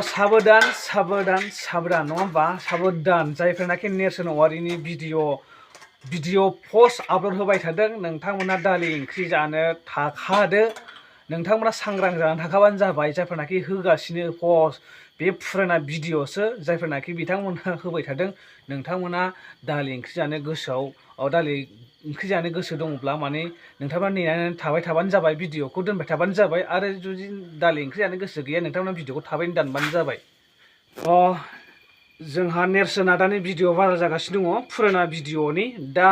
साबधान साबधान साबधान नङा होमबा साबधान जायफोरनाखि नेरसोन औवारिनि भिडिअ पस्ट आपल'ड होबाय थादों नोंथांमोना दालि ओंख्रि जानो थाखादो नोंथांमोना सांग्रां जानानै थाखाबानो जाबाय जायफोरनाखि होगासिनो पस्ट बे फुराना भिडिअसो जायफोरनाखि बिथांमोना होबाय थादों नोंथांमोना दालि ओंख्रि जानो गोसोआव दालि ओंख्रि जानो गोसो दङब्ला माने नोंथांमोना नेनानै थाबाय थाबानो जाबाय भिडिअखौ दोनबाय थाबानो जाबाय आरो जुदि दालि ओंख्रि जानो गोसो गैया नोंथांमोना भिडिअखौ थाबैनो दानबानो जाबाय जोंहा नेरसोन आदानि भिडिअ भाइरेल जागासिनो दङ फुराना भिडिअनि दा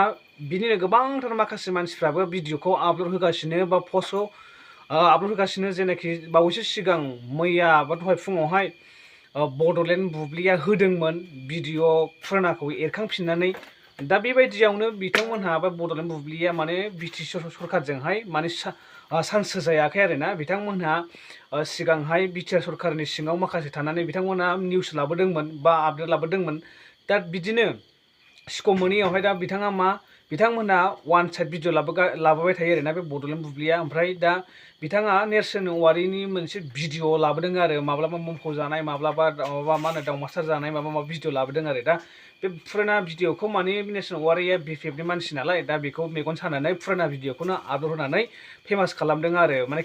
बिनिनो गोबांथार माखासे मानसिफ्राबो भिडिअखौ आपल'ड होगासिनो बा पस्टखौ आपल'ड होगासिनो जेनाखि बावैसो सिगां मैया बा दहाय फुङावहाय बड'लेण्ड बुब्लिया होदोंमोन भिडिअ फुरानाखौ एरखांफिननानै दा बेबायदियावनो बिथांमोनहा बा बड'लेण्ड बुब्लिया माने बिटिसि सरकारजोंहाय माने चान्स होजायाखै आरोना बिथांमोनहा सिगांहाय बिटिआर सरकारनि सिङाव माखासे थानानै बिथांमोनहा निउस लाबोदोंमोन बा आपडेट लाबोदोंमोन दा बिदिनो स्कप मोनैयावहाय दा बिथांमोनहा वान साइड भिडिअ लाबोबाय थायो आरोना बे बड'लेण्ड बुब्लिया ओमफ्राय दा बिथाङा नेरसोन औवारिनि मोनसे भिडिअ लाबोदों आरो माब्लाबा मोफौ जानाय माब्लाबा मा होनो दाउमासार जानाय माबा भिडिअ लाबोदों आरो दा बे फुराना भिडिअखौ माने नेरसोन औवारिया बिपिएफनि मानसि नालाय दा बेखौ मेगन सानानै फुराना भिडिअखौनो आपल'ड होनानै फेमास खालामदों आरो माने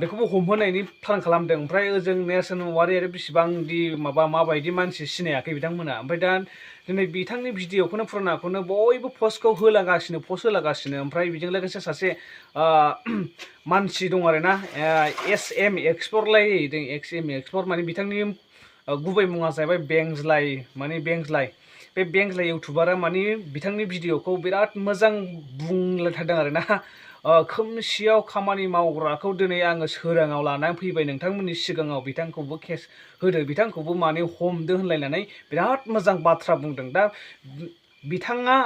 बेखौबो हमहोनायनि प्लान खालामदों ओमफ्राय ओजों नेरसोन औवारि आरो बेसेबांदि माबायदि मानसि सिनायाखै बिथांमोना ओमफ्राय दा दिनै बिथांनि भिडिअखौनो फुरानाखौनो बयबो पस्टखौ होलागासिनो ओमफ्राय बेजों लोगोसे सासे मानसि दं आरोना SM एक्सप्लर माने बिथांनि गुबै मुङा जाहैबाय बेंज्लाय माने बेंज्लाय बे बेंज्लाय इउटुबारा माने बिथांनि भिडिअखौ बिराद मोजां बुंलायथारदों आरोना खोमसियाव खामानि मावग्राखौ दिनै आङो सोराङाव लानानै फैबाय नोंथांमोननि सिगाङाव बिथांखौबो केस होदो बिथांखौबो माने हमदो होनलायनानै बिराद मोजां बाथ्रा बुंदों दा बिथाङा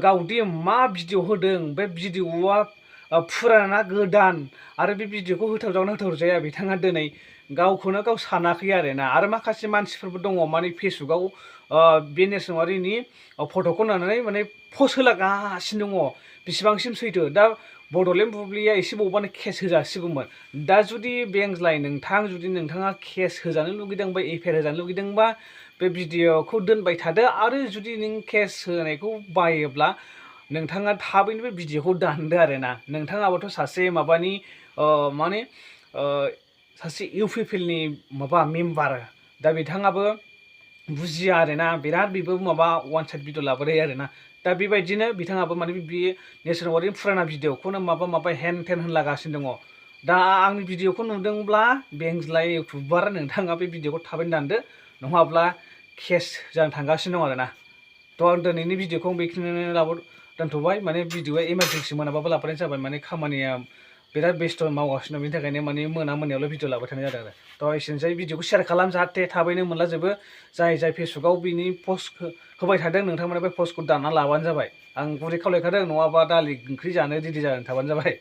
गावदि मा भिडिअ होदों बे भिडिअआ फुराना गोदान आरो बे भिडिअखौ होथावजाया बिथाङा दिनै गावखौनो गाव सानाखै आरोना आरो माखासे मानसिफोरबो दङ माने फेसबुकाव बे नेरसोन औवारिनि फट'खौ नुनानै माने पस्ट होलागासिनो दङ बेसेबांसिम सैथो दा बड'लेण्ड बुब्लिया एसे बावबानो केस होजासिगौमोन दा जुदि बेंज्लाय जुदि नोंथाङा केस होजानो लुगैदों बा एफआइआर होजानो लुगैदोंबा बे भिडिअखौ दोनबाय थादो आरो जुदि नों केस होनायखौ बायोब्ला नोंथाङा थाबैनो बे भिडिअखौ दानदो आरोना नोंथाङाबोथ' सासे माबानि माने सासे इउपिपिएलनि मेम्बार दा बिथाङाबो बुजिया आरोना बिराद बेबो वान साइड भिडिअ लाबोबाय आरोना दा बेबायदिनो बिथाङाबो माने बे नेरसोन औवारिनि फुराना भिडिअखौनो माबा हेन टेन होनलागासिनो दङ दा आंनि भिडिअखौ नुदोंब्ला बेंज्लाय इउटुबार नोंथाङा बे भिडिअखौ थाबैनो दानदो नङाब्ला केस जानो थांगासिनो दं आरोना थ' आं दिनैनि भिडिअखौ बेखिनियावनो दोनथ'बाय माने भिडिअआ इमारजेन्सि मोनाबाबो लाबोनाय जाबाय माने खामानिया बिराद बेस्थ' मावगासिनो दं बेनि थाखायनो माने मोनायावल' भिडिअ लाबाय थानाय जादों आरो थ' एसेनोसै भिडिअखौ शेयार खालाम जाहाथे थाबैनो मोनलाजोबो जाय फेसबुकाव बिनि पस्ट होबाय थादों नोंथांमोना बे पस्टखौ दानना लाबानो जाबाय आं गुरै खावलायखादों नङाबा दालि ओंख्रि जानो रेडि जानानै थाबानो जाबाय।